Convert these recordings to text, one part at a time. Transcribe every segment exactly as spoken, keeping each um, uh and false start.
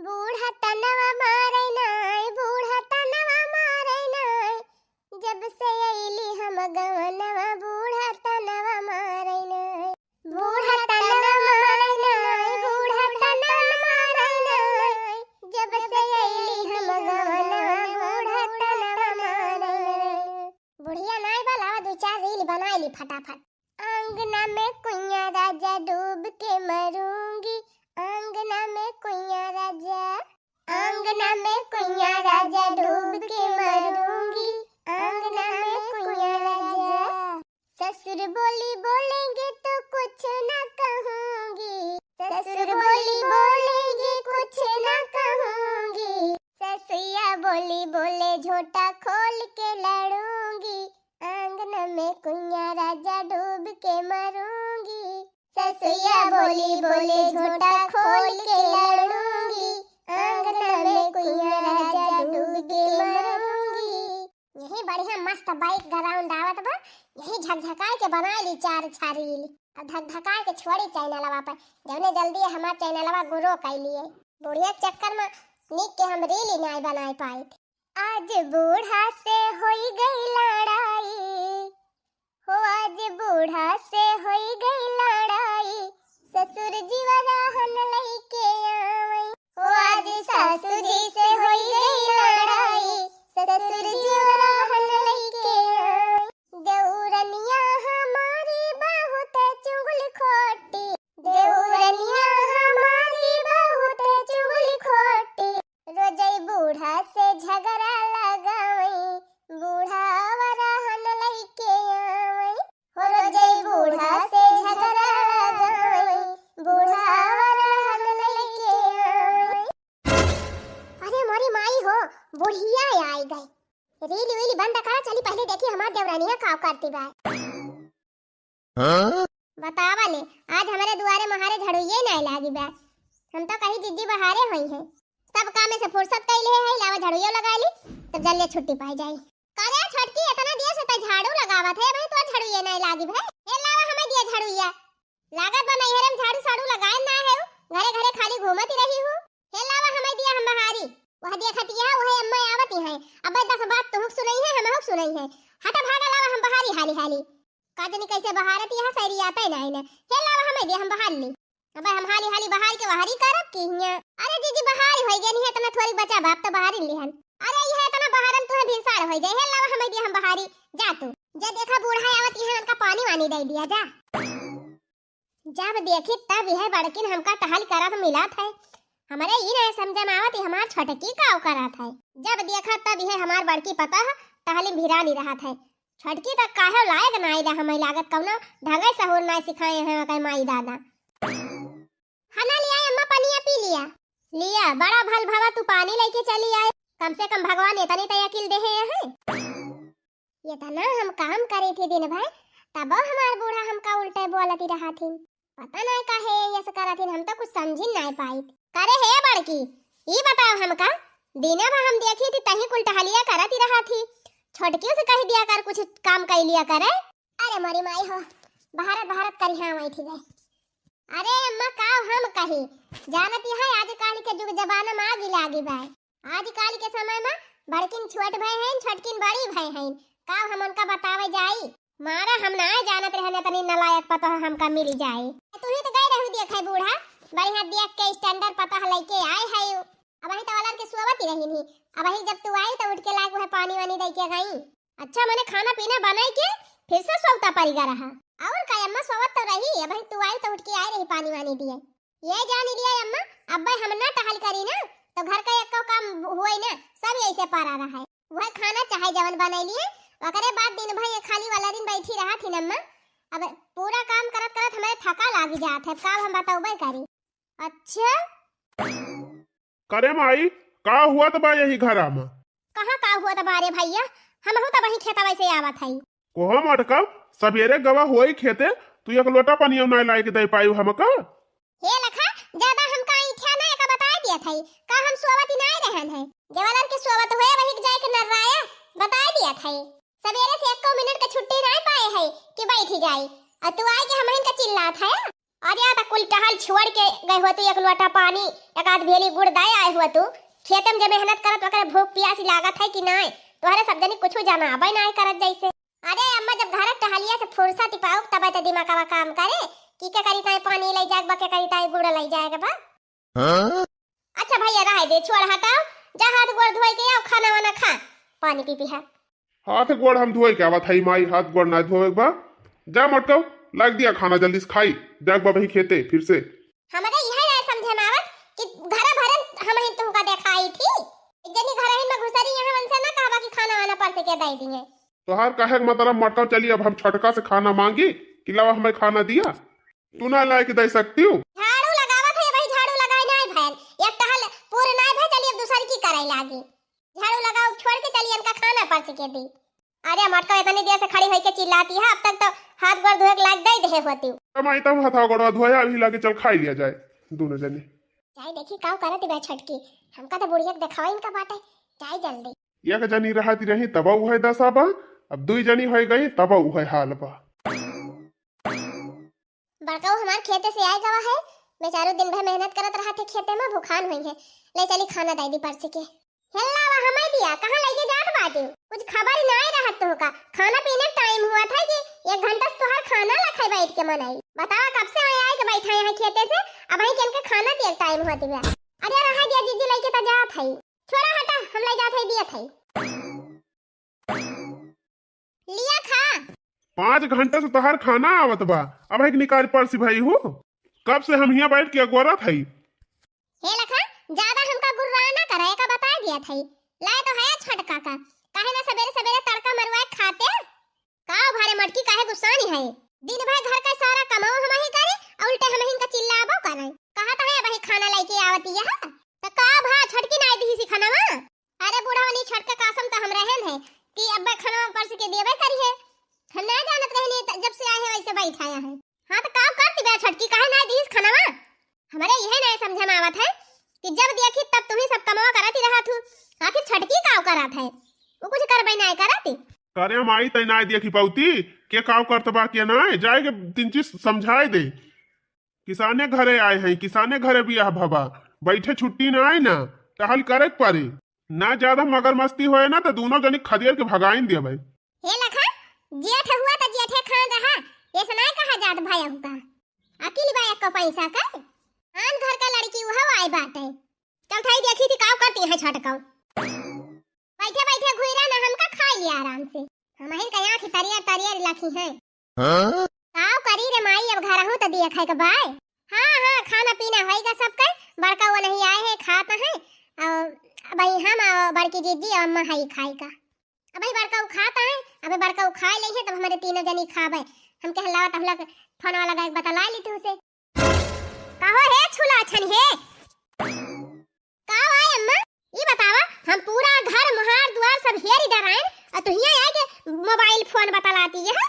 बूढ़ा तनवा मारै नाय, बूढ़ा तनवा मारै नाय, जब से अइली हम गवनवा, बूढ़ा तनवा मारै नाय। बूढ़ा तनवा मारै नाय, बूढ़ा तनवा मारै नाय, जब से अइली हम गवनवा, बूढ़ा तनवा मारै नाय। बुढ़िया नाय बा, लावा दू चार रील बनाइ ली फटाफट। आंगना में कुइयाँ राजा डूब के मरूंगी, आंगना में कुइयाँ राजा, आंगना में कुइयाँ राजा डूब के मरूंगी, आंगना में कुइयाँ राजा। ससुर बोली बोलेंगे तो कुछ ना कहूंगी, ससुर बोली बोलेंगे कुछ ना कहूंगी, ससुइया बोली बोले झोंटा खोल के लड़ूंगी, आंगन में कुइयाँ राजा डूब के मरूंगी। ससुइया बोली बोले झोंटा खोल के लड़ूंगी, आंगन में कुइयाँ राजा डूब के मरूंगी। यही बढ़िया मस्त background आवत बा, यही झकझकाए के बनाइ ली चार छह रील। अब धकधकाए के छोड़ी चैनलवा पर, जौने जल्दी हमार चैनलवा grow कइ लिए। बुढ़िया के चक्कर में नीक के हम रील ही नाय बनाइ पाइत। आज बूढ़ा से होई गई लड़ाई, हो आज बूढ़ा से होई गई लड़ाई, ससुर जीवा रहन लइके आवई। हो आज सासू जी से होई गई लड़ाई, ससुर जीवा रहन लइके आवई। देउरनिया हमारी बहुत चुगल खोटी, देउरनिया हमारी बहुत चुगल खोटी, रोजई बूढ़ा से झगड़ा लगावई, बूढ़ा वरहन लइके आवई। हो रोजई बूढ़ा से झगड़ा लगावई, बूढ़ा वरहन लइके आवई। अरे मोरी माई हो, बुढ़िया आइ गई। रील वील बंद करा, चली पहले देखी हमार देउरनिया का करती बा। हाँ? बतावा ले, आज हमरे दुआरे महारे झड़ुइये नाय लागी बा। हम तो कही जिज्जी बहारे होइहैं। सब कामे से फुर्सत कइ लेहे हई, लावा झड़ुइयो लगाइ ली, तब जल्दी छुट्टी पाइ जाई। का रे छोटकी, एतना देर से तैं झाड़ू लगावत है, अबहीं तोर झड़ुइये नाय लागी भै। हे लावा हमैं दिया झड़ुइया। लागत बा नैहरे में झाड़ू साड़ू लगाए नाय है, घरे घरे खाली घूमत ही रही हू। हे लावा हमैं दिया हम बहारी। वह देखतिया, वह अम्मा आवत ही हैं। अबै दस बात तुहुक सुनइहैं, हमहुक सुनइहैं। हटा भागा लावा हम बहारी हाली हाली। का जनी कैसे बहारत यहाँ सैरी आते नाय ने। हे लावा हमैं दिया हम बहार ली। अबै हम हाली हाली बहार के बहारी करब कि हियाँ। अरे जिज्जी बहारी होइ गए नहीं, एतना थोरी बचा बाप तो बहारी लिहन। अरे यह एतना बहारन तुहे भिनसार होइ जाए। हे लावा हमैं दिया हम बहारी। जा तू। जा देखा बूढ़ा आवत यहाँ, उनका पानी वानी दइ दिया जा। जब देखी तब यह बड़किन हमका टहल करत मिलत है। हमरे ई नाय समझ में आवत, ई हमार छोटकी काव करत है। जब देखा तब यह हमार बड़की पतोह टहली भिरानी रहत है। छोटकी तक काहे लायक नाय रह, हमैं लागत कउनो ढंगै सहूर नाय सिखाए हैं ओकै माई दादा। हना लिया अम्मा, पनिया पी लिया। लिया, बड़ा भल भवा तू पानी लइके चली आए। कम से कम भगवान एतनी तै अकिल देहे हैं। एतना हम काम करी थी दिन भर, तबो हमार बूढ़ा हमका उल्टे बोलती रहत हिन। पता नाय काहे यस करत हिन, हम तो कुछ समझिन नाय पाइत। करे हे बड़की, ई बताओ हमका, दिने भर हम देखी थी तहीं कुल टहलिया करत ही रहत ही। छोटकियों से कहि दिया कर, कुछ काम कइ लिया करे। अरे मोरी माई हो, बहारत बहारत करिहाँ वही थी गए। अरे अम्मा, का हम कही, जानत ही है आजकल के जुग जमाना में आगी लागी बा। आजकल के समय में बड़किन छोट भय हैं, छोटकिन बड़ी भय हैं। का हम उनका बतावे जाई? मारा हम नाय जानत रहन एतनी नालायक पतोह हमका मिली जाए। तुही तो गए रहू देखे बूढ़ा, बढ़िया देख के standard पतोह लइके आए है। अबहीं तो वलन के सोवत ही रही नहीं, अबहीं जब तू आई तो उठ के लाग वह पानी वानी दइ के गई। अच्छा, मने खाना पीना बनाई के फिर से सोवता परिगा रहा। और का अम्मा, सोवत तो रही, अबहीं तू आई तो उठ के आए रही पानी वानी दिए। ये जानी लिया अम्मा, अब्बै हम ना टहल करी ना, तो घर का एक्को काम होई ना, सब यही से परा रहा है। वह खाना चाहे जवन बनाई लिए, ओकरे बाद दिन भर ये खाली वाला दिन बैठी रहत ही अम्मा। अब पूरा काम करत करत हमरे थका लागी जात है, अब का हम बतौबे करी। अच्छा? करे माई, का हुआ त बा यही घरा में? कहाँ का हुआ त बा रे भैया, हमहू त वही खेतवा से आवत हई। कोहा मटका, सबेरे गवा होई खेते, तू एक लोटा पनिया नाय लाए के दे पायू हमका? हे लखा, ज्यादा हमका ऐठा ना, एका बताए दिया थाई, का हम सोवत ही नाय रहन है। जवालन के सोवत होए वही के जाए के नर्राया, बताए दिया थाई। सबेरे से एको मिनट के छुट्टी नाय पाए है कि बैठी जाई, और तू आए के हमहिन का चिल्लात है। अरे, त कुल टहल छोड़ के गए होतू, एक लोटा पानी, एक आध भेली गुड़ दे आए होतू। खेते में जे मेहनत करत, ओकरे भूख पियासी लागत है कि नाय? तोहरे सब जनी कुछ जनाबे नाय करत जैसे। अरे अम्मा, जब घर टहलिया से फुर्सत पाउब, तब त दिमागवा काम करे कि के करी ताई पानी लई जाएक बा, के करी ताई गुड़ लई जाएक बा। हाँ? अच्छा भैया, रहे दे, छोड़, हटाओ, जा हाथ गोड़ धोए के आओ, खाना वाना खा, पानी पी पी है। हाथ गोड़ हम धोए के आवत हई माई, हाथ गोड़ ना धोए के बा। जा मटकाऊ, लाग दिया खाना, जल्दी से खाई, जाएक बा वही खेते फिर से। हमरे इहे ना समझे में आवत कि घर भरन हम ही तुमका देखाई थी, एक जनी घर ही में घुसरी, यहाँ उनसे ना कहबा कि खाना वाना परस के दे दिए। तोहार कहे के मतलब मटकाऊ, चली अब हम छोटका से खाना मांगी कि लावा हमें खाना दिया, तू ना लाए के दे सकती हो। झाड़ू लगावत है, वही झाड़ू लगाए ना भैन, एक टहल पूरे ना भे, चली अब दूसर की करे लागी। झाड़ू लगाओ छोड़ के चली इनका खाना परस के दी। अरे मटका इतनी देर से खड़ी होई के चिल्लाती है, अब तक तो हाथ गोड़ धोए के लाग दे दे होती। माई तब हथवा गोड़वा धोया, अभी लागे चल खाई लिया जाए दोनों जने। जाए देखी का करत बा छोटकी, हमका तो बुढ़िया के देखावा इनका बाटे, जाए जल्दी। एक जनी रहती रही तब उहे दशा बा, अब दुई जनी होई गई तब उहे हाल बा। बड़काऊ हमार खेते से आए गवा है, बेचारू दिन भर मेहनत करत रहत है खेते में, भुखान होई है। ले चली खाना दे दी परस के। हेल्ला वा हमार दिया, कहाँ लेके जात बाटे? कुछ खबर ही नाय रहत तोहका। खाना पीने टाइम हुआ था कि एक घंटा से तोहार खाना लखाई बैठ के मन आई। बतावा कब से मैं आए के बैठा यहाँ खेते से, अब ही के इनके खाना दिए टाइम हुआ दिया। अरे रहा दिया जीजी लेके तो जात है। छोड़ा हटा, हम ले जात है दिया था। लिया खा। पाँच घंटा से तोहार खाना आवत बा, अब है कि निकाल परसी भाई हो? कब से हम हियां बैठ के अगोरत हई। हे लखा, ज्यादा हमका गुर्रा ना करे, का बता दिया थई। लाए तो है छोटका का, काहे ना सबेरे सबेरे तड़का मरुआ खाते? का भारे मटकी काहे गुस्सानी है? दिन भर घर का सारा कमाओ हम ही करे, और उल्टे हम ही का चिल्लाबो करे। कहा तो है वही खाना लेके आवती है, तो का भा छोटकी ना दी सी खाना? अरे बूढ़ा, नी छोटका कसम त हम रहन है कि अब्बे खाना परस के देबे करी है। हम ना जानत रहनी त जब से आए हैं वैसे बैठाया है। हाँ त का करती बे छोटकी, काहे ना दीस खानावा? हमरे इहे ना समझ में आवत है कि जब देखी तब तुही सब कमवा करत ही रहत हूँ। आखिर छोटकी का करत है? वो कुछ करबे ना करत ही। करे माई तै ना देखी पौती के का करत बा के ना, जाए के तीन चीज समझाए दे। किसाने घरे आए हैं, किसाने घरे बियाह भवा, बैठे छुट्टी ना आए ना, टहल करे के पड़ी। ना ज्यादा मगर मस्ती होए ना तो दोनों जनी खदेड़ के भगाइन दिया भाई। हे लखा, जेठ हुआ तो जेठे खान रहा, ऐसे ना कहा जात भाई का। अकिल बा एक पैसा का, आन घर का लड़की उहव आए बाटे। चल थाई देखी थी का करती है छटकाऊ। बैठे बैठे घुइरा ना हमका खाई लिया आराम से। हम ही कहीं आँखी तरियर तरियर लखी है। हाँ? काव करी रे माई, अब घरहू त दिया खाए के बाय। हाँ, हाँ, खाना पीना होइगा सबके। बड़का वो नहीं आए हैं, खात हैं। और अबही हम और बड़की जीजी और अम्मा हई खाए का। अबही बड़का वो खात हैं, अबही बड़का वो खाए ले है, तब हमरे तीनों जनी खाबे। हम कह लावा तब लग फोन वाला गायक बतला ली तू से। कहो हे छुला छन हे। का भाई अम्मा, ई बतावा, हम पूरा घर, मुहार, दुआर सब हेरी डराइन, और तू हियां आए के मोबाइल फोन बतलाती है,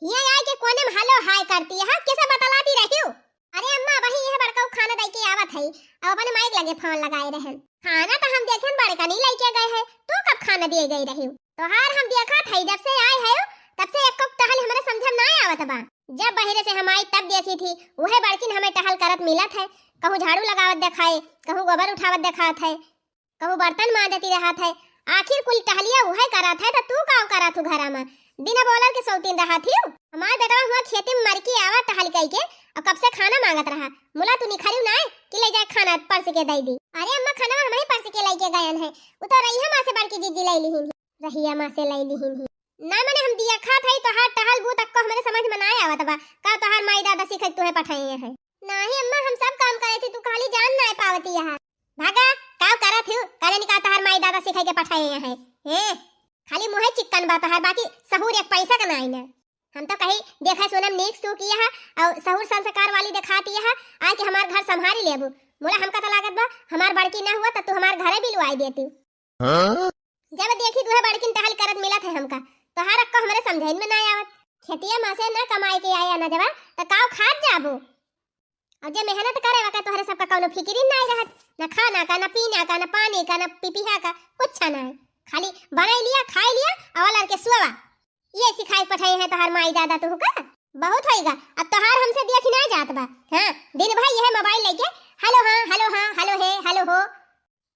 हियां आए के कोने में हेलो हाय करती है, कैसे बतलाती रही हो? अरे अम्मा, वही यह बड़का खाना दे के आवत है, अब अपने माइक लगे फोन लगाए रहन। खाना तो हम देखेन बड़का नहीं लेके गए है, तू कब खाना दिए गई रही हो? तोहार हम देखा था जब से आए है, तब से एको टहल हमरे समझ में ना आवत बा। जब बहरे से हम आई तब देखी थी, उहे बड़किन हमें टहल करत मिलत है, कहूँ झाड़ू लगावत देखाए, कहूँ गोबर उठावत देखात है, कहूँ बर्तन मांजती रहत है। आखिर कुल टहलिया उहे करत है, तो तू का करत हूँ घरा में? बिना बोलल के सौतीन रहत ही। हमार बेटवा हुआ खेती में मर के आवा टहल कई के, और कब से खाना मांगत रहा। मुला तू निखरियो ना है कि ले जाए खाना परस के दे दी। अरे अम्मा, खाना हम ही परस के लेके गयन है, वो तो रही माँ से बड़की जीजी ले लिहिन ही। रहिया माँ से ले लिहिन ही। ना मने हम दिया खात हई, तोहार टहल बूत अक्को हमरे समझ में ना आवत बा। का तोहार माई दादा सिखाई तुहे पठाए हैं? नाही अम्मा, हम सब काम करे थी, तू खाली जान ना पावती यहाँ। भागा, काव करत हूँ? काले निकाल तोहार माई दादा सिखाई के पठाए हैं। हैं? खाली मुँहे चिक्कन बा तोहार, बाकी सहूर एक पैसा का नाई ना। हम तो कही देखा सुनम नीक सू किया है और सहूर संस्कार वाली दिखाती है, आके हमार घर संभारी लेबू। मुला हमका तो लागत बा हमार बड़की ना हुआ तो तू हमार घरे भी लुआई देती। हाँ? जब देखी तुहे बड़किन टहल करत मिलत है हमका, तोहार अक्को हमरे समझैन में ना आवत। खेतिया में से ना कमाए के आया ना जवा, त काव खात जाबो? और जे मेहनत करे वाके तोहरे सबका कौनो फिकिर ही ना रहत, ना खाना का, ना पीना का, ना पानी का, ना पिपिहा का, कुछ ना है। खाली बनाई लिया, खाई लिया, और लड़के सुआ। ये सिखाई पठाई है तोहार माई दादा तुहका? बहुत होइगा, अब तोहार हमसे देखी ना जात बा। हाँ, दिन भर यह मोबाइल लेके हेलो हाँ, हेलो हाँ, हेलो हे, हेलो हो।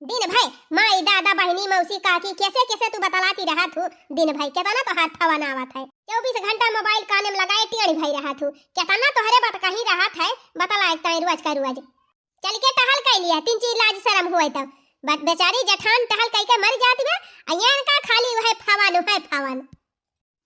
दिन भर माई, दादा, बहिनी, मौसी, काकी, कैसे कैसे तू बतलाती रहत हू। दिन भर केतना तोहार फोन आवत है, चउबीस घंटा मोबाइल काने में लगाए टेढ़ भई रहत हू। केतना तोहरे बात कहीं रहत है, बतलाए ताई रोज का रोज। चल के टहल कइ लिया, तीन चीज लाज शरम हुए तब। बट बेचारी जेठान टहल कइ के मर जात बा, आ ये इनका खाली वह फोन, वह फोन।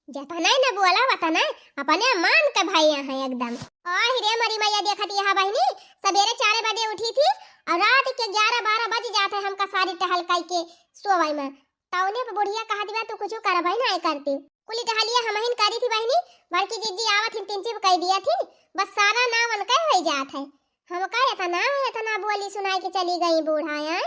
जतने न बोला वतने अपने मान के भइया हैं एकदम। आहि रे मरी मैया, देखत यहा बहिनी, सबेरे चार बजे उठी थी और रात के ग्यारह बारह बज जात है हमका सारी टहल कइ के सोवइ में। तौने पे बुढ़िया कहत बा, "तू कुछ करबइ नाहीं करती।" कुली टहलिया हमहिन करी थी बहिनी, बड़की जिज्जी आवत हिन, तिनचिप कइ दिया थी, बस सारा नाम उनके होइ जात है। हमका एतना, एतना बोली सुनाइ के चली गई बूढ़ा, आय।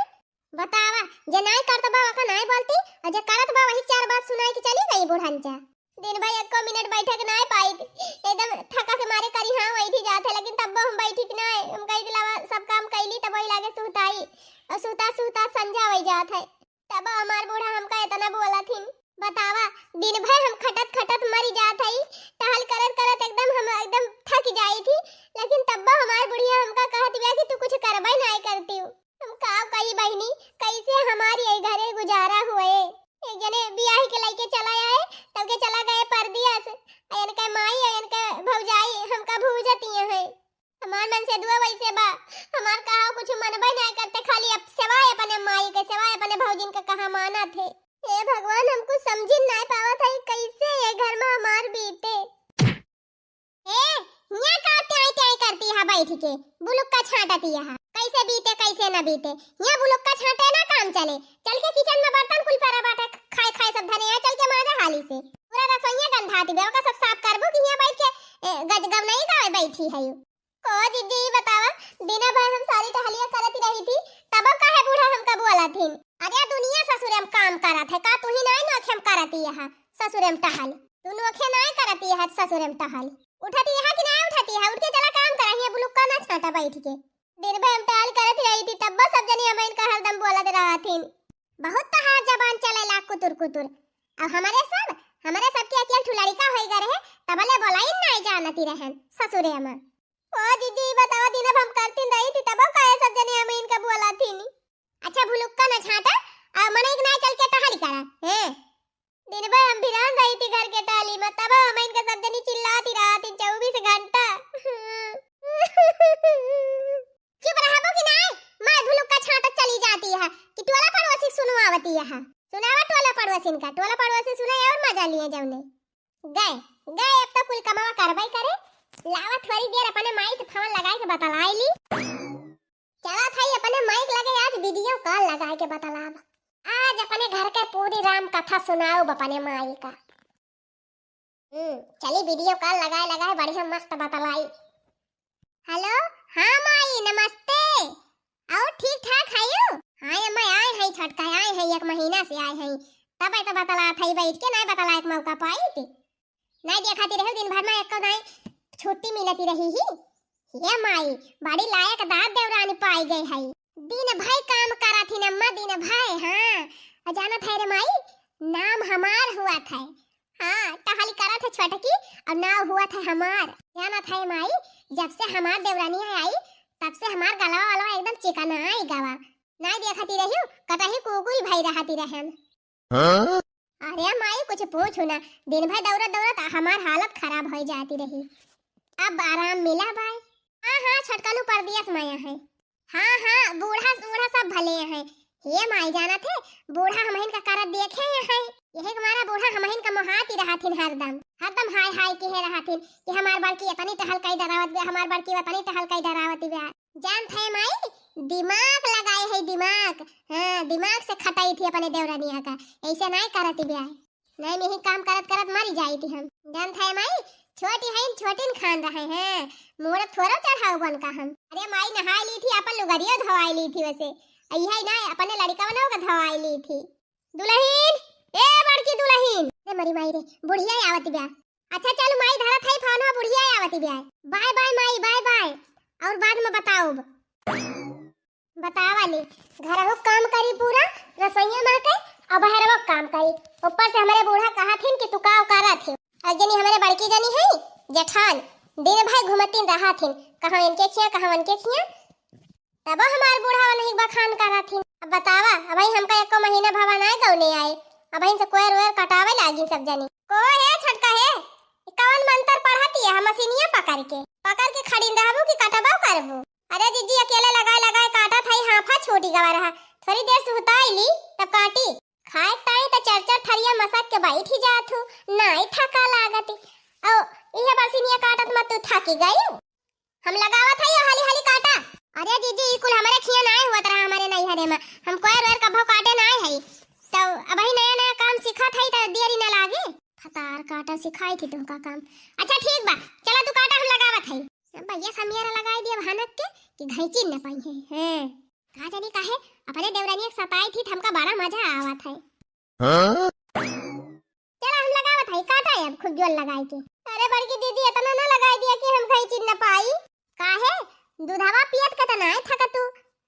बतावा, जे नाहीं करत बा, ओका नाहीं बोलती, और जे करत बा, वही चार बात सुनाइ के चली गई बूढ़न चा। दिन भर एको मिनट बैठे के नाहीं पाई थी, एकदम थका के मारे करी हाँ वही थी जात है, लेकिन तब हम बैठी के नाहीं, हम कही दिलावा सब काम कैली, तब वही लागे सुताई, और सुता सुता संझा वही जात है। तब हमार बूढ़ा हमका एतना बोलत हिन। बतावा, दिन भर हम खटत खटत मरी जात हई, टहल करत करत एकदम हम एकदम थक जाई थी, लेकिन तब्बो हमार बुढ़िया हमका कहत बिया कि तू कुछ करबे नाय करती हूँ। हम का कही बहिनी, कैसे हमार ये घरे गुजारा हुए। एक जने बियाह के लइके चला आए, तब के चला गए परदेस। आ इनके माई और इनके भौजाई हमका भूजतिया है। हमार मन से दुआ वैसे बा, हमार कहा कुछ मनबे नाय करते, खाली अब सिवाय अपने माई के, सिवाय अपने भौजिन के कहा मानत है। हे भगवान, हम कुछ समझिन नाय पावत है, कैसे ये घर में हमार बीते। ए, हियाँ का ट्याई ट्याई करती है बैठ के, बुलुक्का छाटती है, कैसे बीते कैसे न बीते, हियाँ बुलुक्का छाटे ना काम चले, चल के किचन में बर्तन कुल परा बाटे, खाए खाए सब धरे हैं, चल के माजा हाली से, पूरा रसोइया गंधाती बे, ओका सब साफ करबू कि हियाँ बैठ के, ए, गज गवनई गावे बैठी है। ओ दीदी, ई बतावा, दिना भर हम सारी टहलिया करत रही थी, तब काहे बूढ़ा हमका बोलत हिन? अरे दुनिया ससुरे में काम करत है, का तू ही नाय नोखे में करत यहा ससुरे में टहल? तू नोखे नाय करत यहा ससुरे में टहल। उठत यहा कि नाय उठत यहा? उठ के चला काम करा, हियाँ बुलुक्का ना छाटा बैठ के। दिन भर हम टहल करत रही थी, तब सब जनी हम इनका हरदम बोलत रहत हिन। बहुत तहार जबान चलेला कुतुर कुतुर। अब हमरे सब, हमरे सबके अकेल ठु लड़िका होई गए रहे, तबले बोलाई नाय जानती रहन ससुरे में। ओ दीदी, बतावा, दिन अब हम करतीन रही थी, तब काहे सब जने हम इनका बोला थी नी? अच्छा, भुलुक्का न छाटा, आ मनई के नाय चल के टहली करा, हैं? दिन भर हम भिरान रही थी घर के टाली में, तब हम इनका सब जनी चिल्लाती रहती चउबीस घंटा। चुप रहबो कि नाय? माय भुलुक्का छाटत चली जाती है कि टोला पड़ोसी सुनवावती है। सुनावा टोला पड़ोसिन का, टोला पड़ोसी सुने और मजा लिए जौने। गए, गए, अब तो कुल कमावा करबई करे। लावा थोड़ी देर अपने माई से फोन लगाए के बतलाई ली। चला थाई अपने माई के लगे आज वीडियो कॉल लगाए के बतलाब। आज अपने घर के पूरी राम कथा सुनाउब अपने माई का। हम्म, चली वीडियो कॉल लगाए लगाए बढ़िया मस्त बतलाई। हेलो, हाँ माई, नमस्ते। और ठीक ठाक हयू? हाँ अम्मा, आए हैं छोटका, आए हैं, एक महीना से आए हैं। तब तो बतलात है बैठ के, नाय बतलाए के मौका पाई थी। नाय देखा ती रहे दिन भर में एको नाय छुट्टी मिलती रही ही। हे माई, बड़ी लायकदार देवरानी पाई गई है। दिन भर काम करत ही अम्मा, दिन भर, हाँ। और जानत है रे माई, नाम हमार हुआ था। हाँ, टहली करत है छोटकी और नाव हुआ था हमार। जानत है माई, जब से हमार देवरानी है आई, तब से हमार गलवा वलवा एकदम चिकनाई गवा। नाय देखती रहियो, कतही कुकुरी भई रहती रहन। हाँ? अरे माई, कुछ पूछू ना, दिन भर दौड़त दौड़त हमार हालत खराब हो जाती रही। अब आराम मिला बाय। हाँ, हाँ, छोटकनू परदेस माया है। हाँ, हाँ, बूढ़ा, बूढ़ा सब भले हैं। हे माई, जानत है, बूढ़ा हमहिन का करत देखे हैं। यही के मारा बूढ़ा हमहिन का मोहाती रहथिन हरदम। हरदम हाय हाय किहे रहथिन कि हमार बड़की इतनी टहल कई डरावत बे, हमार बड़की इतनी टहल कई डरावत बे। जानत है माई, दिमाग लगाए है, दिमाग। हाँ, दिमाग से खटाई थी अपने देवरनिया का, ऐसे नाय करती बे। नाय, यही काम करत करत मरी जाई थी हम। जानत है माई, छोटी है, छोटिन खान रहे हैं, मोड़ थोड़ा चढ़ाऊ बन का हम। अरे माई, नहाई ली थी, अपन लुगरियो धोवाई ली थी वैसे। यही ना, अपने लड़िका बनाओ का धोवाई ली थी। दुलहिन, ए बड़की दुलहिन। रे मरी माई रे, बुढ़िया आवत बे। अच्छा चल माई, धरत है फोन, बुढ़िया आवत बे। बाय बाय माई, बाय बाय। और बाद में बताउब। बतावा ले, घरहु काम करी पूरा, रसोइया में के, और बहरवा काम करी। ऊपर से हमरे बूढ़ा कहत हिन कि तू का करत है। और जनी हमरे बड़की जनी है, जेठान दिन भर घूमतिन रहत हिन, कहाँ इनके खिया, कहाँ उनके खिया। तबो हमार बूढ़ा वाला ही बखान करत हिन। अब बतावा, अबहीं हमका एको महीना भवा नाय गौने आए, अबहीं से कोयर वोयर कटावे लागी सब जनी। को हे छोटका हे, कवन मंतर पढ़त हिया हम मशीनिया पकड़ के, पकड़ के खड़ीन रहबू कि कटबो करबू? अरे जीजी, अकेले लगाए लगाए काटत हई, हाफा छूटी गवा रहा, थोड़ी देर सुहताई ली तब काटी। खाए ताई त चार चार थरिया मसक के बैठी जात हूँ, नाई थका लागती। औ इहे बरसिनिया काटत मत तू थकी गई। हम लगावत हई, हाली हाली काटा। अरे जीजी, ई कुल हमरे खिया नाय हुअत रहा, हमरे नैहरे में। हम कोयर वेर कभो काटे नाय हई। तो अबही नया नया काम सीखत हई, तो देरी न लागे। फतार काटा सिखाई थी तुमका काम। अच्छा ठीक बा, चला तू काटा, हम लगावत हई। अब भैया समियारा लगाई दिया भनक के कि घैंची न पाई है। हाँ। का जानी काहे अपने देवरानिया के सताई थी, हमका बड़ा मजा आवत है। हाँ? चला हम लगावत हई, काटा है अब खूब जोर लगाई के। अरे बड़की दीदी, इतना ना लगाई दिया कि हम घैंची न पाई। काहे? दूधवा पियत के त नाय थक तू,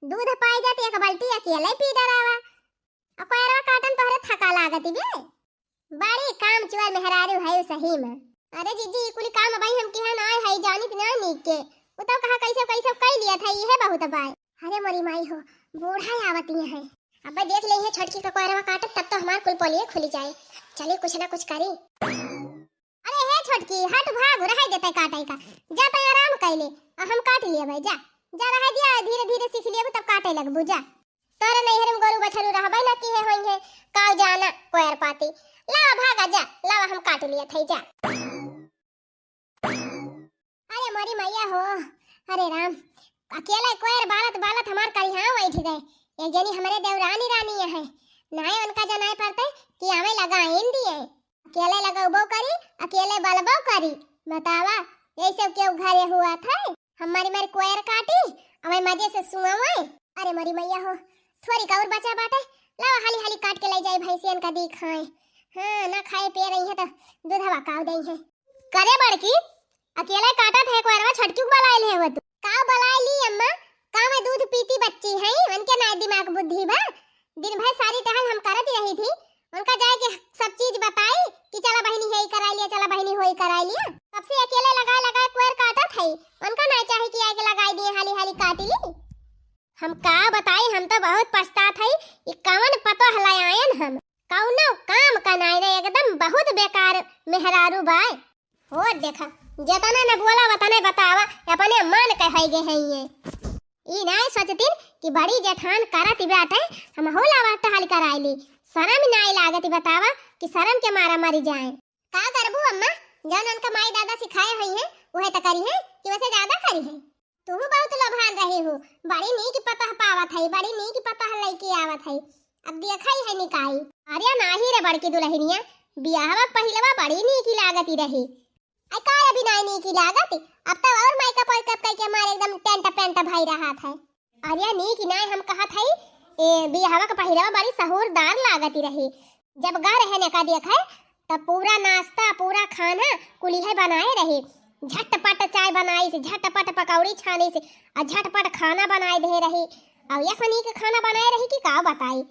दूध पाई जात एक बाल्टी अकेले पी डरावा। अब पैरवा काटन तोहरे थका लागत बे। बड़ी काम चोर मेहरारू है सही में। अरे जीजी, ई कुल काम अबही हम किहा नाय है, जानित ना नीक के। उ तो कहा कैसे कैसे कई लिया था, इहे बहुत बाय। अरे मोरी माई हो, बूढ़ा आवत ही है। अब देख ले ये छोटकी का कोयरवा काटत, तब तो हमार कुल पोलिए खुली जाए। चली कुछ ना कुछ करी। अरे हे छोटकी, हट भाग, रहे देते काटे का। जा तै आराम कैले, आ हम काट लिए भाई, जा। जा रहे दिया, धीरे धीरे सीख लिए तब काटे लगबू, जा। तोरे नैहर में गोरू बछरू रहबे ना किहे होइहे, काव जाना कोयर पाती। लावा भागा जा, लावा हम काट लिए थे जा। अरे मोरी मैया हो, अरे राम, अकेले कोयर बालत बालत हमार करिहा बैठ गए। एक जनी हमरे देवरानी रानी है, नाय उनका जनाए पड़ते कि आवे लगा इन दिए। अकेले लगौबो करी, अकेले बलबो करी। बतावा, यही सब केहू घरे हुआ था? हम मारी मारी कोयर काटी, अबे मजे से सुआवे। अरे मोरी मैया हो, थोड़ी का और बचा बाटे, लावा हाली हाली काट के ले जाई भैंसियन का दी खाए। हाँ, ना खाए पिए रही है तो दूधवा काव दई है। करे बड़की, अकेले काटत है कोयरवा, छोटकी को बलाए ले हो तू। का बलाए ली अम्मा, का मैं दूध पीती बच्ची है, उनके ना दिमाग बुद्धि बा। दिन भर सारी टहल हम करत रही थी, उनका जाए के सब चीज बताई कि चला बहिनी, यही कराई लिया, चला बहिनी, होई कराई लिया। तब से अकेले लगाए लगाए कोयर काटत है, उनका ना चाही कि आके लगाई दिए, हाली हाली काट ली। हम का बताई, हम तो बहुत पछतात है, ई कवन पतोह ले आयन हम। कौनो काम का नाई रे, एकदम बहुत बेकार मेहरारू बाय। हो देखा, जेतना न बोला वतने बतावा, अपने मन के है गे है ये। ई नाय सोचतिन कि बड़ी जेठान करत बाटे, हम होला टहल कराई ली। शरम नाय लागत बतावा कि शरम के मारा मरी जाए। का करबू अम्मा, जौन उनका माई दादा सिखाए हुई हैं, उहे त करी हैं कि वैसे ज्यादा करी हैं। तू बहुत लोभान रही हूँ, बड़ी नीक पतोह पावत है, बड़ी नीक पतोह लइके आवत है। अब देखा ही है निकाई। अरे नाही रे बड़की दुलहिनिया, बियाहवा पहिलवा बड़ी नीकी लागती रही। आई का अभी नाई नीकी लागत? अब तो और मेकअप वेकअप कइके हमारे एकदम टेंट पेंट भई रहत है। अरे नीकी नाई हम कहत है, ए बियाहवा के पहिलवा बड़ी सहूरदार लागती रही। जब घर है ने का देखे, तब पूरा नाश्ता, पूरा खाना कुलिहे बनाए रही। झटपट चाय बनाई से, झटपट पकौड़ी छानी से, आ झटपट खाना बनाए दे रही। अब ऐसा नीक खाना बनाए रही कि का बताई।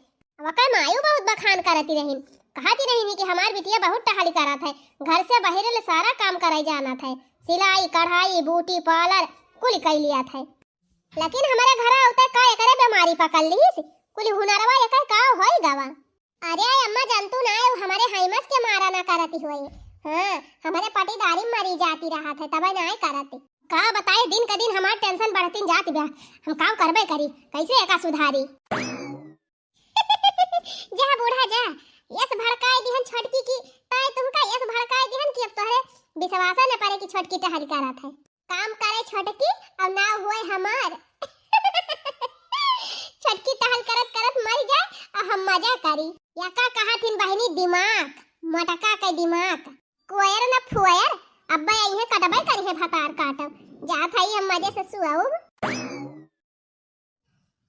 अब कई मायू बहुत बखान करती रही, कहती रही कि हमार बिटिया बहुत टहल करत है, घर से बहिरे ले सारा काम करे जानत है, सिलाई, कढ़ाई, ब्यूटी पार्लर कुल कई लियत है। लेकिन हमारे घर आउते का एकरे बीमारी पकड़ लीस, कुल हुनरवा एकर का होई गवा। अरे अम्मा, जानतू ना, उ हमारे हाइमस के मारा ना करती होई। हाँ, हमारे पटीदारी मरी जाती रहत है, तबे ना करती। का बताई, दिन का दिन हमार टेंशन बढ़ती जाती बा। हम काम करबे करी, कैसे एका सुधारी? जा बूढ़ा जा, यस भड़काए दिहन छोटकी की, ताए तुमका यस भड़काए दिहन कि अब तोहरे विश्वास न पड़े कि छोटकी टहल करत है। काम करे छोटकी, अब ना हुए हमार। छोटकी टहल करत करत मर जाए, आ हम मजा करी। या का कहा थिन बहिनी, दिमाग, मटका के दिमाग। कोयर न फुअर, अब्बे अइहे कटबे करिहे भतार काटब। जात हई हम मजे से सुअब।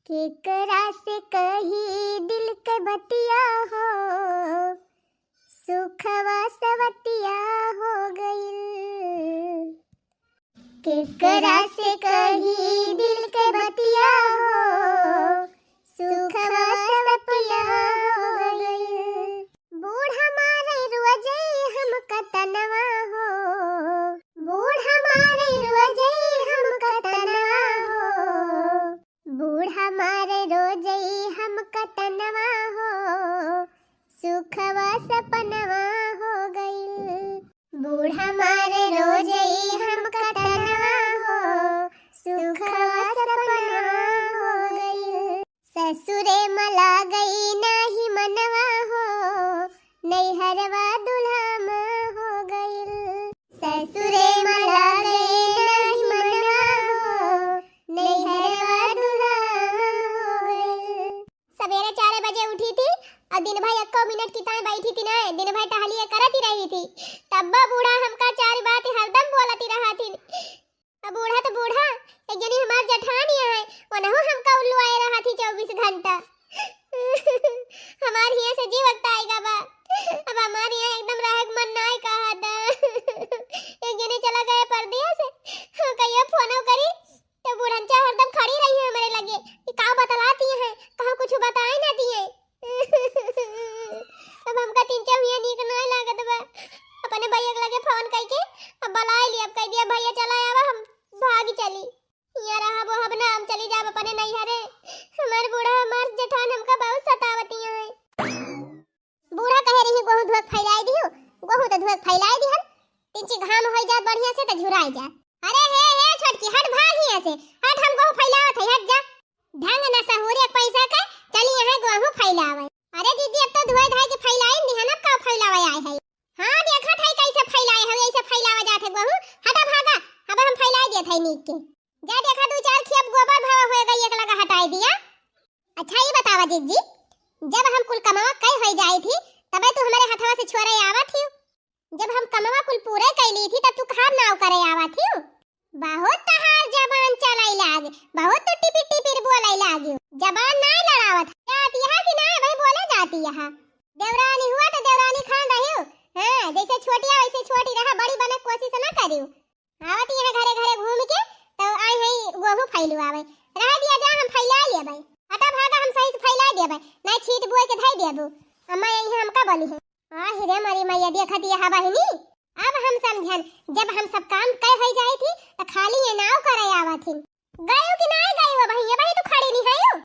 केकरा से कही दिल के बतिया हो, सुखवा सवतिया हो गइल। केकरा से कही दिल के बतिया हो, सुखवा सवतिया हो गइल। बूढ़ा मारे रोजे हमका तनवा हो, बूढ़ा हमका तनवा हो, सुखवा सपनवा हो गइल। बूढ़ा मारे रोजई हमका तनवा हो, सुखवा सपनवा हो गइल। ससुरे मा लागई नाही मनवा हो, नैहरवा दुल्हा मा हो गइल। ससुरे मा लागई नाही मनवा हो, नैहरवा दुल्हा मा हो गइल। सबेरे चार बजे उठी थी और दिन भर एको मिनट की ताई बैठी थी ना, दिन भर टहलिए करत ही रही थी। तब्बा बूढ़ा हमका चार बात हरदम बोलत ही रहा थी। अब बूढ़ा तो बूढ़ा, एक जनी हमार जेठानी है, वनहु हमका उल्लू आए रहा थी चउबीस घंटा। हमार हियाँ से जी वक्त आएगा बा। अब हमार हियाँ एकदम रहे के मन नाय कहा था। एक जनी चला गए परदेस, हम कहियो फोनो करी तो बूढ़नचा हरदम खड़ी रही है हमरे लगे कि का बतलाती है, कहूँ कुछ बताए ना दिए। अब हमका तीन चार हुआ नीक नाय लागत बा। अपने भैया के लगे फोन करके अब बुलाए लिया, अब कह दिया, "भैया चला आवा, हम भाग चली। यहाँ रहब वहब ना, हम चली जाब अपने नैहरे। हमार बूढ़ा, हमार जेठान हमका बहुत सतावती है।" बूढ़ा कहे रही, "गोहूँ धोक फैलाई दियो।" गोहूँ तो धोक फैलाई दिहन, तिनची घाम होई जात बढ़िया से तो झुराई जात। "अरे हे, हे छोटकी, हट भाग हियाँ से, हट, हम गोहूँ फैलावत है, हट जा।" ढंग न सहूरे पैसा के चली यहाँ गोहूँ फैलावे। अरे दीदी, अब तो धोए धाए के फैलाई दिहन, अब का फैलावे आए है? हाँ, देखत है कैसे फैलाए है, ऐसे फैलावा जात है गोहूँ। हटा भागा, अब हम फैलाई देत है नीक के। जा देखा, दू चार खेप गोबर भवा होए गई, एक लगा हटाई दिया। अच्छा, ये बतावा जिज्जी, जब हम कुल कमावा कई होई जाई थी, तबे तू हमारे हथवा से छोरे आवा थी। जब हम कमावा कुल पूरे कई ली थी, तब तू कहाँ नाव करे आवा थी? बहुत तहार जबान चलाई लाग, बहुत तू टिपिर टिपिर बोले लागी। जबान नाय लड़ावत, जाती है कि नाय, वही बोले जाती है। देवरानी हुआ तो देवरानी खान रही हो। हाँ, जैसे छोटी है वैसे छोटी रहा, बड़ी बने कोशिश ना करियो। आवत यहाँ घरे घरे घूम के, तो आई है गोहूँ फैलू आवे। रह दिया जा, हम फैला लेबै। हटा भागा, हम सही से फैला देबै, नहीं छीट बोए के धई देबू। अम्मा यही हमका बोली है। आ हिरे मरी मैया, देखत यह बहिनी, अब हम समझन, जब हम सब काम कई होई जाई थी, तो खाली ये नाव करे आवत ही। गयो कि नाय गयो बहिनी, ये बही तू खड़ी नहीं है।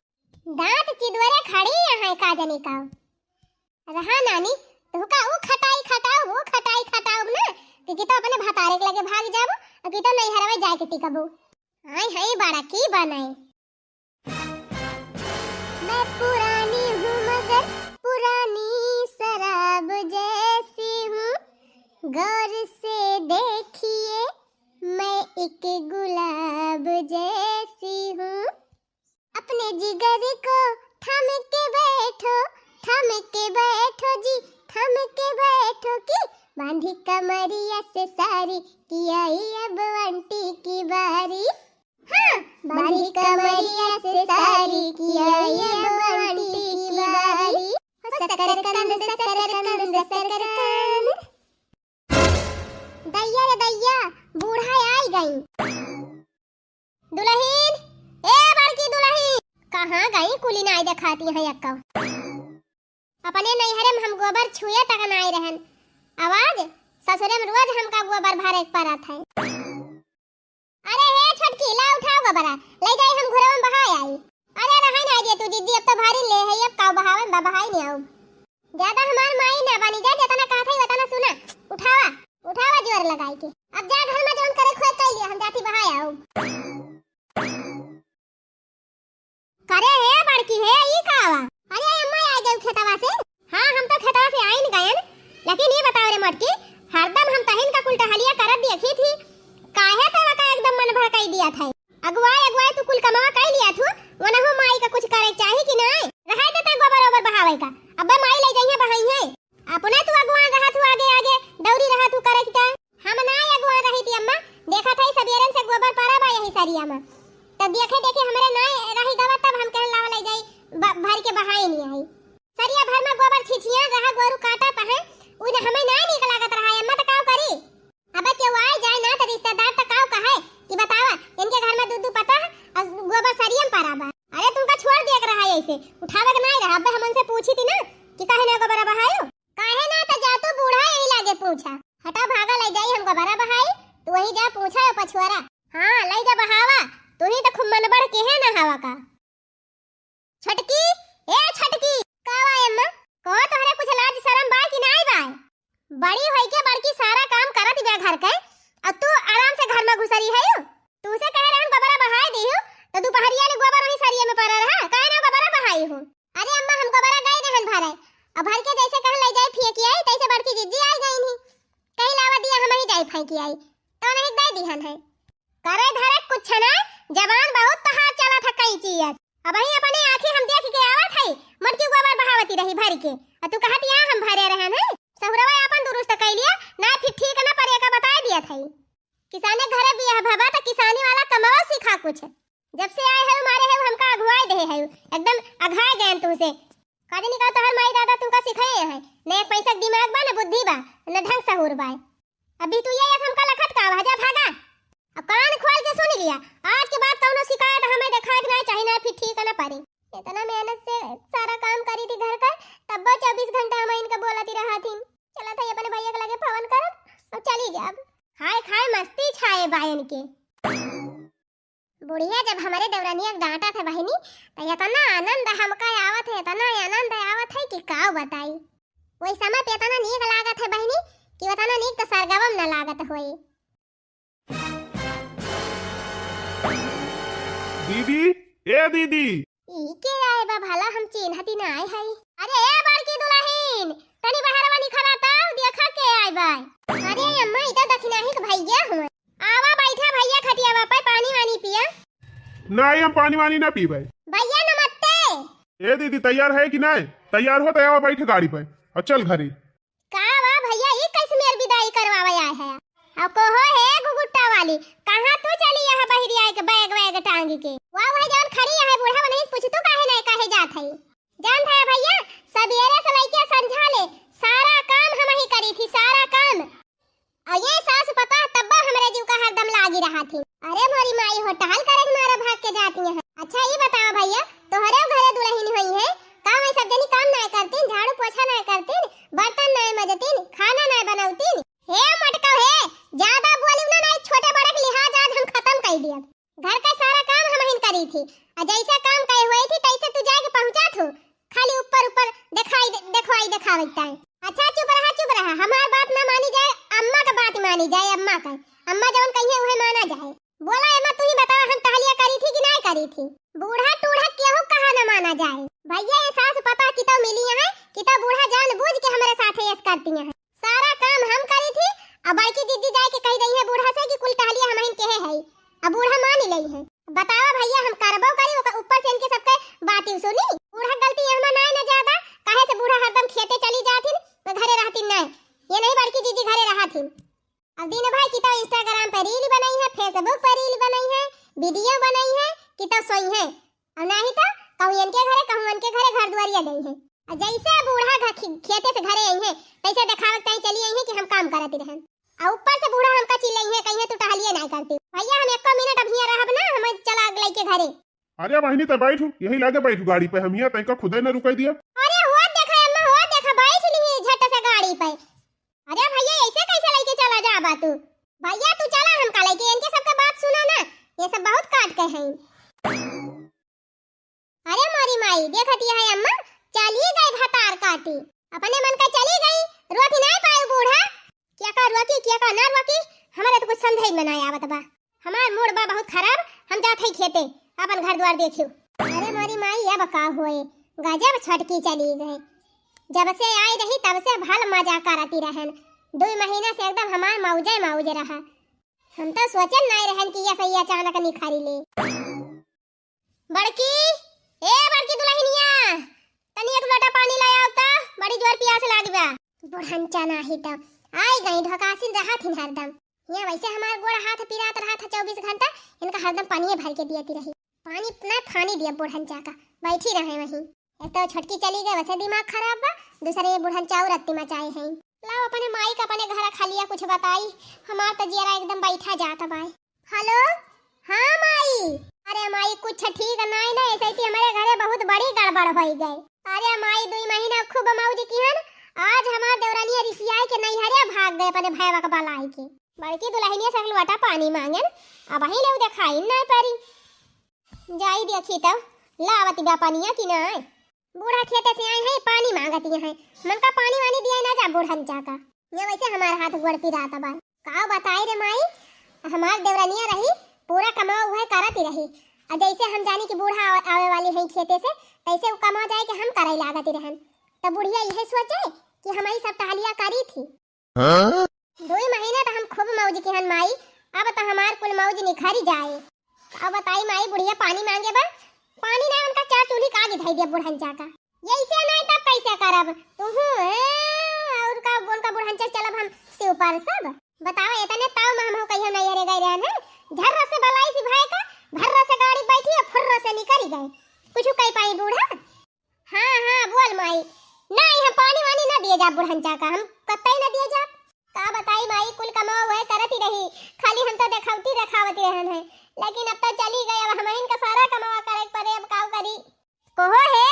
दांत चिदवरे खड़ी यहाँ का जनी का। रहा नानी, तुहका ऊ खटाई खटाऊ, ऊ खटाई खटाऊ ना, कि, कि तो अपने भतारे के लगे भाग जाबू, और कि तो नैहरवा जाए के टिकबू। आई हई बड़ा की बनाई। मैं पुरानी हूँ मगर पुरानी शराब जैसी हूँ, गौर से देखिए मैं एक गुलाब जैसी हूँ। अपने जिगर को थाम के बैठो, थाम के बैठो जी, थाम के बैठो कि बांधी कमरिया से सारी, कि आई अब आंटी की बारी। हाँ, बांधी कमरिया से सारी, कि आई अब आंटी की बारी। हो सकरकंद, सकरकंद, सकरकंद। दैया रे दैया, बूढ़ा आई गई। दुलहिन, ए बड़की दुलहिन, कहाँ गई? कुली नाई देखाती हैं एक्का। अपने नैहरे में हम गोबर छुए तक नाई रहन। आवाज ससुरे में रोज हमका गोबर भरे के परत है। अरे हे छोटकी, ला उठाओ गोबरा, ले जाई हम घरवा में बहाए आई। अरे रहे नाई दे तू जिज्जी, अब तो भारी ले है, अब काऊ बहावे में बहाई नहीं आऊ। ज्यादा हमार माई ना बनी जा, जितना कहत है उतना सुना। उठावा, उठावा जोर लगाई के। अब जा घर में जौन करे खोए कई लिया, हम जाती बहाए आऊ। करे हे बड़की हे, ई का बा? अरे अम्मा आ गई खेतवा से। हाँ, हम तो खेतवा से आइन गयन, लेकिन ये बताओ रे मोटकी, हरदम हम तहिन का कुल टहलिया करत देखी थी, काहे तोरा का एकदम मन भड़काई दिया था? अगुवाई, अगुवाई तू कुल कमावा कई लिया थू, वनहु माई का कुछ करे चाही कि नाय? रहे देता गोबर ओबर बहावे का, अब्बे माई ले जइहे बहाई है। अपने तू अगुवान रहा थू आगे आगे, दौरी रहा थू करे की। हम नाय अगुवान रही थी अम्मा, देखा था सबेरन से गोबर परा बा यही सरिया में। तब देखे देखे हमरे नाय रही गवा, तब हम कहन लावा ले जाई ब-, भर के बहाई नहीं आई। सरिया भर में गोबर छिछिया रहा, गोरू काटा पहे, उन्हें हमें नाय नीक लागत रहा अम्मा, तो काव करी? अब केहू आए जाए ना तो रिश्तेदार तो काव कहे कि बतावा, इनके घर में दू दू पता है और गोबर सरियम परा बा। अरे तुमका छोड़ दिया के रहा ऐसे, उठावे के नाय रहा। अब हम उनसे पूछी थी ना कि काहे ना गोबर बहायो, काहे ना तो जा तू बूढ़ा यही लागे पूछा। हटा भागा ले जाई हम गोबर बहाई, तू वही जा पूछा यो पछुआरा। हाँ ले जा बहावा, तू ही तो खूब मन बढ़ के है ना हवा का। छोटकी, ए कि आई, तो नहीं दे दिहन है। करे धरे कुछ ना, जबान बहुत तहार चलत है कई चीज। अबहीं अपने आँखी हम देख के आवत है, मोटकी गोबर बहावती रही भर के, और तू कहत या हम भरे रहन है। सहुरवा अपन दुरुस्त कइ लिया, ना फिर ठीक ना परे का बताए दिया था। किसाने घरे बियाह भवा त किसानी वाला कमाओ सीखा कुछ। जब से आए है मारे है हमका अघुआए दे है, एकदम अघाए गए तुमसे। काजनी का तोहर माई दादा तुमका सिखाए हैं, न एक पैसा के दिमाग बा, न बुद्धि बा, न ढंग सहूर बा। अभी तू ये हमका लखत का आवा, जा भागा। अब कान खोल के सुन लिया, आज के बाद कौनो शिकायत हमें देखाए के नहीं चाहिए, ना फिर ठीक ना परे। इतना मेहनत से सारा काम करी थी घर का, तब वो चउबीस घंटा हम इनका बोलती रहा थी। चला था अपने भैया के लगे फोन करब, अब चली जाब। खाए खाए मस्ती छाए बा इनके। बुढ़िया जब हमरे देवरनिया के डांटत है बहिनी, त इतना आनंद हमका आवत है, इतना आनंद आवत है कि का बताई। वही समय पे इतना नीक लागत है बहिनी कि उतना नीक तो सरगवम न लागत होई। दीदी, ए दीदी। ई के आए बा भला, हम चिन्हती ना आए हई। अरे ए बड़की दुलहिन, तनी बहरवा निखरा त देखा के आए बा। अरे अम्मा, ई त दखिनाही के भैया हुए। आवा बैठा भैया खटियावा पे, पानी वानी पिया। नहीं, हम पानी वानी ना पीबे। भैया नमस्ते। ए दीदी, तैयार है कि नहीं? तैयार हो त आवा बैठ गाड़ी पे और चल घरे। का बा भैया, ई कैसे मेर विदाई करवावे आए है? अब कहो हे घुघुट्टा वाली, कहाँ तू चली यहाँ बहिरी आए के बैग वैग टांग के? वाह भाई जान खड़ी है बूढ़ा, वही पूछ तू काहे नहीं कहे जात है? जान है भैया, सबेरे से लइके संझा ले सारा काम हम ही करी थी, सारा काम। और ये सास पता तब्बा हमरे जीव का हरदम लागी रहा थी। अरे मोरी माई हो, टहल करे हमारा भाग के जाती हैं। अच्छा ये बताओ भैया, तोहरे घरे दुलहिन होई है, का वही सब जनी काम नाय करतीन, झाड़ू पोछा नाय करतीन, बर्तन नाय मजतीन, खाना नाय बनौतीन? हे मटका हे, ज्यादा बोली ना, नाय छोटे बड़े के लिहाज आज हम खत्म कर दिया। घर का सारा काम हम ही करी थी, और जैसा काम कहे हुए थी तैसे तू जाके पहुंचा थू। खाली ऊपर ऊपर दिखाई दे, दिखवाई दिखावे के टाइम। अच्छा चुप रहा, चुप रहा, हमार बात ना मानी जाए, अम्मा का बात मानी जाए, अम्मा का। अम्मा जवन कहिए उहे माना जाए। बोला अम्मा, तू ही बतावा, हम टहलिया करी थी कि नहीं करी थी? बूढ़ा टूढ़ा केहू कहा न माना जाए। भैया ये सास पता कितो मिली है, कितो बूढ़ा जानबूझ के हमरे साथे ऐस करती हैं। सारा काम हम करी थी, अब बड़की दीदी जाए के कह दई है बूढ़ा से कि कुल टहलिया हमहिन केहे है, अब बूढ़ा मान ही लई है। बतावा भैया, हम करबो करी, ओकर ऊपर से इनके सबके बाती सुनी। बूढ़ा गलती यहाँ ना है ना ज्यादा, काहे से बूढ़ा हरदम खेते चली जाथिन, तो घरे रहथिन नहीं। ये नहीं बड़की दीदी घरे रहथिन। अब दिन भर की तो Instagram पे reel बनाई है, Facebook पे reel बनाई है, video बनाई है, कि तो सोई है। और नहीं तो कहूँ इनके घरे, कहूँ उनके घरे घर दुआरिया गई है। और जैसे बूढ़ा घ-, खी-, खेते से घरे आई है, तैसे दिखावे के ताई चली आई है कि हम काम करती रहन। और ऊपर से बूढ़ा हमका चिल्लाई है, कहीं तू टहलिए नहीं करती। भैया हम एको मिनट अब हियाँ रहब ना, हम चला लइके घरे। अरे बहिनी, त बैठू, यही लागे बैठू गाड़ी पे, हम हियाँ तैका खुदे न रुकई दिया। अरे हुआ देखा अम्मा, हुआ देखा, बैठ ली झट से गाड़ी पे। अरे भैया, ऐसे कैसे लइके चला जाबा तू? भैया तू चला हमका लइके, इनके सबके बात सुना ना, ये सब बहुत काट के हैं। अरे मोरी माई, देखत यह है अम्मा, चली गई भतार काटी, अपने मन का चली गई, रोकी नहीं पाई बूढ़ा। क्या का रोकी, क्या का ना रोकी, हमारे तो कुछ समझे में ना आवत बा। हमार मूड बा बहुत खराब, हम जात हई खेते, अपन घर द्वार देखियो। अरे मोरी माई, अब का होए, गजब छटकी चली गए। जब से आई रही तब से भल मजा करती रहन, दो महीना से एकदम हमार मौजे मौज रहा। हम तो सोचल नहीं रहन कि ये सही अचानक निखारी ले। बड़की, ए बड़की दुलहिनिया, तनी एक लोटा पानी ले आओ त, बड़ी जोर पियास लागी बा। बुढ़न चना ही त आई गई, ढोकासिन रहत हिन हरदम। हियाँ वैसे हमार गोड़ हाथ पिरात रहत है चउबीस घंटा, इनका हरदम पानिये भर के दियती रही। पानी ना फानी दिया बुढ़न चाका, बैठी रहे वहीं। एक तो छोटकी चली गई, वैसे दिमाग खराब बा, दूसरे ये बुढ़न चाऊ रत्ती मचाए हैं। लाओ अपने माई का अपने घर खलिया कुछ बताई, हमार तो जियरा एकदम बैठा जात बा। हेलो, हाँ माई। अरे माई, कुछ ठीक नाई ना, ऐसे ही हमारे घरे बहुत बड़ी गड़बड़ होई गए। अरे माई, दुई महीना खूब मौज किहन, आज हमार देवरानिया रिसियाई के नैहरे भाग गए अपने भैया के बलाई के। बड़की दुलहिनिया से लोटा पानी मांगन, अबहीं ले देखाई ना परी। जाई देखी तब, लावत बा पनिया कि नाई। बूढ़ा खेते से आई है, पानी मांगती है, मन का पानी वानी दिया ना जा बूढ़न चाका। ये वैसे हमार हाथ गोड़ पिरात बा। का बताई रे माई, हमार देवरनिया रही, पूरा कमावा उहे करत ही रही। आ जैसे हम जानी कि बूढ़ा आवे, आवे वाली है खेते से, तैसे उ कमावा जाए के हम करे लागत ही रहन। तब बुढ़िया यह सोचे कि हम ही सब टहलिया करी थी। हाँ? दुई महीना त हम खूब मौज किहन माई, अब त हमार कुल मौज निखरि जाए। अब बताई माई, बुढ़िया पानी माँगे बा, पानी नाहीं, उनका चार चूल्ही का आगी धइ दिया बुढ़न चाका। यइसे नाहीं तब कइसे करब? तुहूँ, ए, अउर का, उनका बुढ़न चल चलब हम शिव पर सब। बतावा, एतने ताव में हमहूँ कहियो नैहरे गए रहन है। झर्र से बलाई सी भाई का, भर्र से गाड़ी बैठी अउर फुर्र से निकरि गए। कुछ कहि पाई बूढ़ा? हाँ, हाँ, बोल माई। नाहीं, हम पानी वानी न दिए जाब बुढ़न चाका, हम कतई न दिए जाब। का बताई माई, कुल कमवा वह करत ही रही, खाली हम तो देखौती देखावत रहन है, लेकिन अब तो चली गए, अब हमहिन का सारा कमवा करे के पड़े, अब काउ करी? कोहो हे,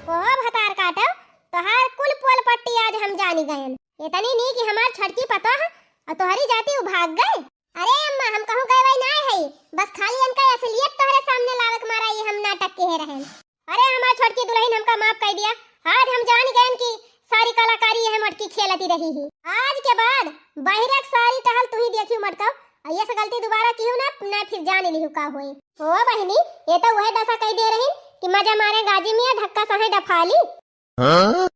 कोहो भतार काटो, तोहार कुल पोल पट्टी आज हम जानी गयन। एतनी नी कि हमार छोटकी पतोह अउर तोहरी जाति उ भाग गए। अरे अम्मा, हम कहूँ गए वही नाहीं है, बस खाली इनका असलियत तोहरे सामने लावे के मारा ये हम नाटक किहे रहन। अरे हमार छोटकी दुलहिन, हमका माफ कइ दिया, आज हम जानी गयन कि सारी कलाकारी यह मटकी खेलती रही ही। आज के बाद बहिरक सारी टहल तुही देखियो मटकव, अउर ये से गलती दुबारा किहू ना, ना फिर जान लिहू का होए। ओ बहिनी, ये तो वह दसा कइ दे रही कि मजा मारे गाजी मियाँ, ढक्का सहे डफाली। हाँ?